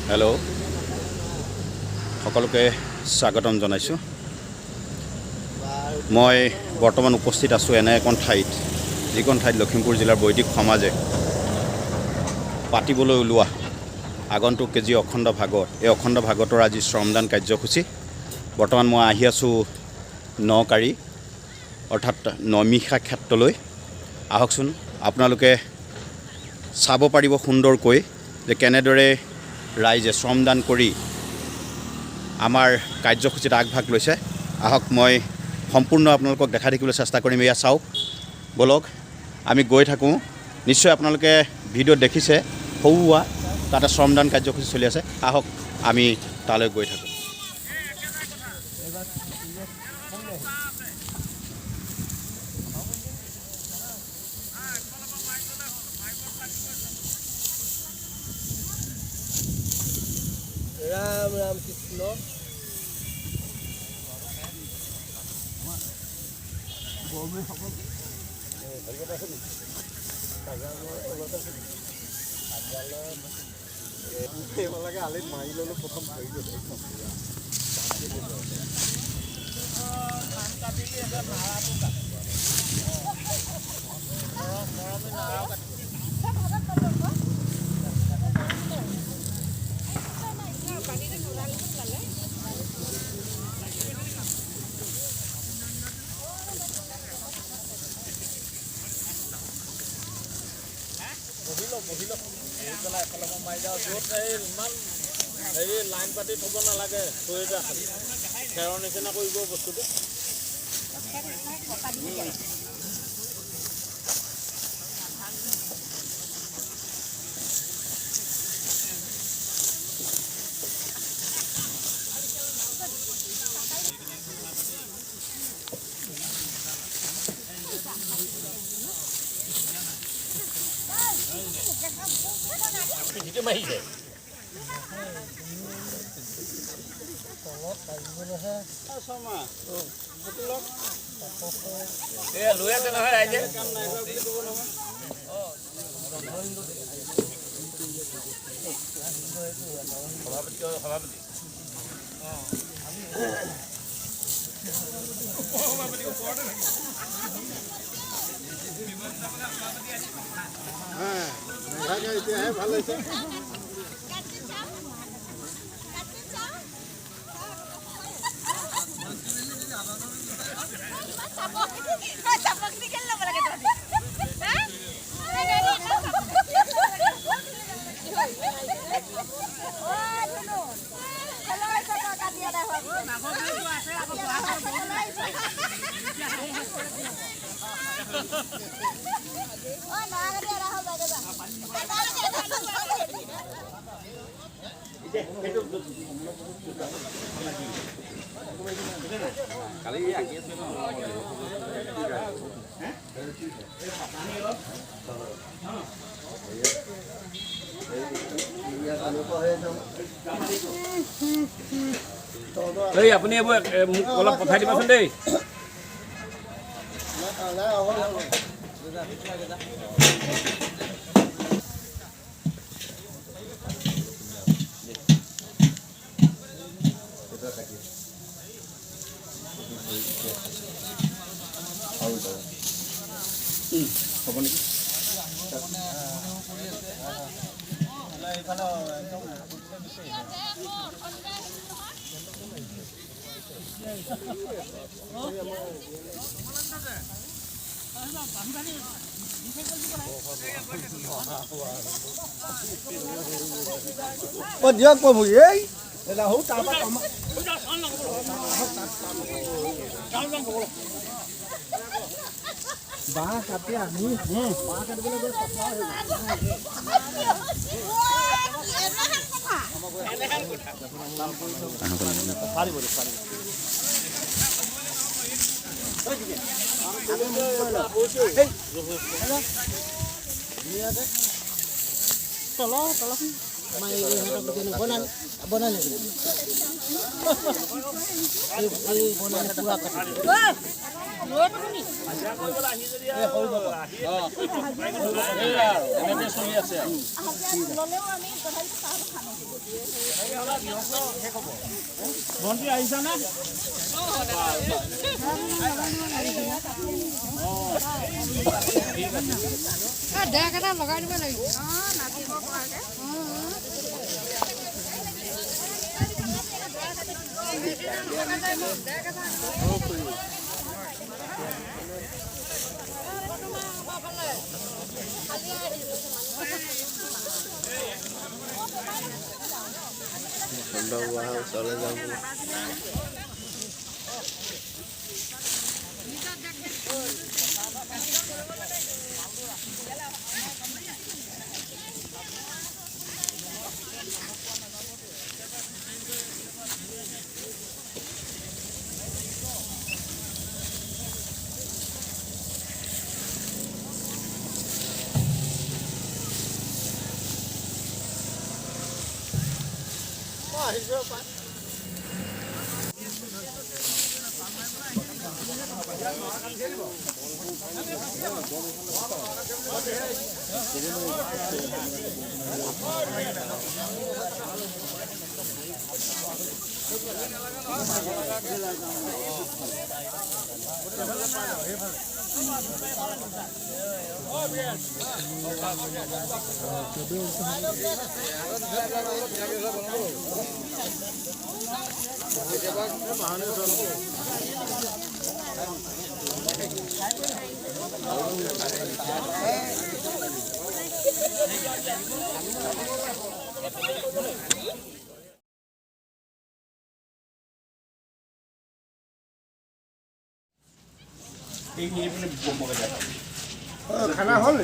Hello', সকলোকে স্বাগতম জনাইছোঁ। মই বৰ্তমান উপস্থিত আছোঁ এনে এখন ঠাইত, যিখন ঠাইত লখিমপুৰ জিলাৰ বৈদিক সমাজে পাতিবলৈ ওলোৱা আগন্তুক যি অখণ্ড ভাগৱত, এই অখণ্ড ভাগৱতৰ আজি শ্ৰমদান কাৰ্যসূচী। বৰ্তমান মই আহি আছোঁ নকাৰী অৰ্থাৎ নমিষা ক্ষেত্ৰলৈ। আহকচোন, আপোনালোকে চাব পাৰিব সুন্দৰকৈ যে কেনেদৰে ৰাইজে শ্ৰমদান কৰি আমাৰ কাৰ্যসূচীত আগভাগ লৈছে। আহক, মই সম্পূৰ্ণ আপোনালোকক দেখাই থাকিবলৈ চেষ্টা কৰিম। এয়া চাওক, ব'লক আমি গৈ থাকোঁ। নিশ্চয় আপোনালোকে ভিডিঅ'ত দেখিছে, সৌৱা তাতে শ্ৰমদান কাৰ্যসূচী চলি আছে। আহক, আমি তালৈ গৈ থাকোঁ। ৰাম ৰাম কৃষ্ণ। বহি লওক, বহি পেলাই এফালৰ পৰা মাৰি যাওঁ। য'ত এই ইমান হেৰি লাইন পাতি থ'ব নালাগে, থৈ যা, খালি খেৰৰ নিচিনা কৰিব বস্তুটো। পিঠিতে মাৰিছে। লৈ আছে নহয় ৰাইজে। সভাপতি এতিয়াহে ভাল হৈছে। এই আপুনি এইবোৰ মোক অলপ পঠাই দিবাচোন দেই। হ'ব নেকি? অ দিয়ক প্ৰভু, এই হৌ তাৰপৰা বাঁহ কাটি আনি বাঁহ কাটিবলৈ গৈ চফা হৈ গ'ল। এনেকৈ চলি আছে আৰু। ল'লেও আমি তথাপিতো চাহটো খাম। ভণ্টি আহিছানে? ডেক এটা লগাই দিব লাগিব। ওচৰলৈ যাম। খানা হ'ল।